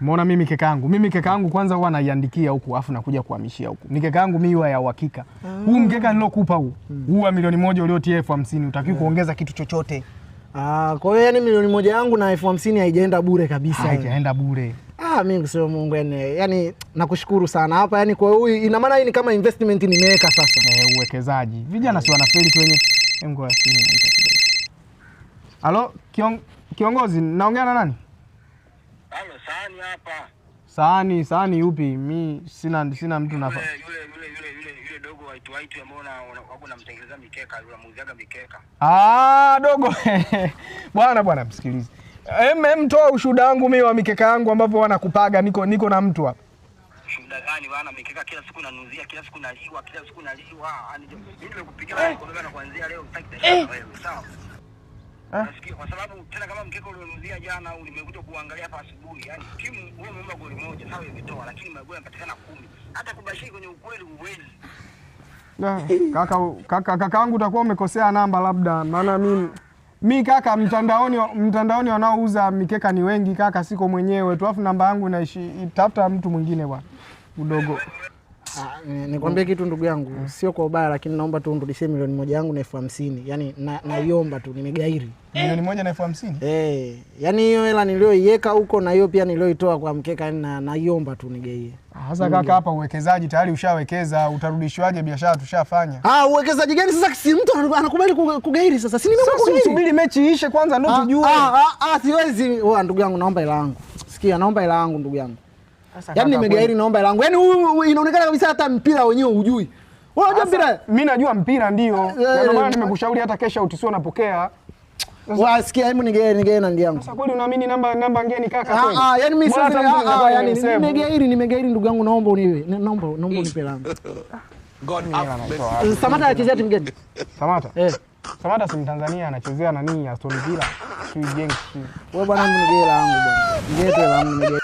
Umeona mimi mikeka yangu. Mimi mikeka yangu kwanza huwa naiandikia huku afu nakuja kuhamishia huku. Mikeka yangu mimi huwa ya uhakika. Huu mkeka nilokupa huu, huu wa 1,000,000 uliotia 50,000 utakiwa kuongeza kitu chochote. Ah, kwa hiyo yani 1,000,000 yangu na 50,000 haijaenda bure kabisa. Haijaenda bure. Ah, mimi kusema Mungu yani nakushukuru sana hapa yani kwa huyu ina maana hii ni kama investment nimeweka sasa. Uwekezaji. Vijana si wanafeli tu wenyewe. Ngoja simu inaita kidogo. Halo, kiongozi, naongea na nani? Halo, Sahani hapa. Sahani yupi? Mi sina mtu nafa. Yule dogo white white ambaye wako unamtengenezea mikeka, yule muuziaga mikeka. Ah, dogo. Bwana msikilize. Toa ushuhuda wangu mimi wa mikeka yangu ambapo wanakupaga, niko na mtu hapa. Ushuhuda gani bwana? Mikeka kila siku nanuzia, kila siku naliwa, kila siku naliwa. Yaani mimi nimekupigia kwa bwana kuanzia leo sitaki biashara wewe, sawa? Nasikia kwa sababu tena kama mkeka ulionuzia jana au nimekuja kuangalia hapa asubuhi, yani timu wewe umeomba goli moja sawa imetoa, lakini magoli yanapatikana 10. Hata kubashiri kwenye ukweli huwezi. Kaka wangu utakuwa umekosea namba labda, maana mimi kaka mtandaoni wanaouza mikeka ni wengi kaka, siko mwenyewe tu, afu namba yangu inaishi, tafuta mtu mwingine bwana. Udogo. Nikwambie kitu ndugu yangu, sio kwa ubaya lakini naomba tu unirudishie 1,000,000 yangu na 50,000. Yaani naiomba tu, nimegairi. 1,000,000 na 50,000? Yaani hiyo hela niliyoiweka huko na hiyo pia niliyoitoa kwa mkeka, yani naiomba tu nigaie. Sasa kaka hapa uwekezaji tayari ushawekeza, utarudishwaje biashara tushafanya? Uwekezaji gani sasa? Si mtu anakubali kugairi sasa. Si nimeamua Sasa kugairi. Subiri mechi iishe kwanza ndio tujue. Siwezi. Wewe ndugu yangu naomba hela yangu. Sikia, naomba hela yangu ndugu yangu. Sasa Yaani kaka, nimegairi naomba hela yangu. Yaani huyu inaonekana kabisa hata mpira wenyewe hujui. Wewe unajua Sasa, mpira? Mimi najua mpira ndio. Na ndio maana nimekushauri hata kesho utisio unapokea. Wa sikia, hebu nigee na ndugu yangu. Sasa kweli unaamini namba ngeni kaka kweli? Yaani mimi Mbona sasa hata mtu anakuwa nimesema? nimegairi ndugu yangu, naomba unipe. Naomba unipe langu. God Mimi have hela mercy. naitoa wapi? Samatta anachezea timu gani? Samatta? Samatta si Mtanzania, anachezea nani? Aston Villa. Sijui Genk. Wewe bwana, nigee langu bwana. Nigee tu langu nigee.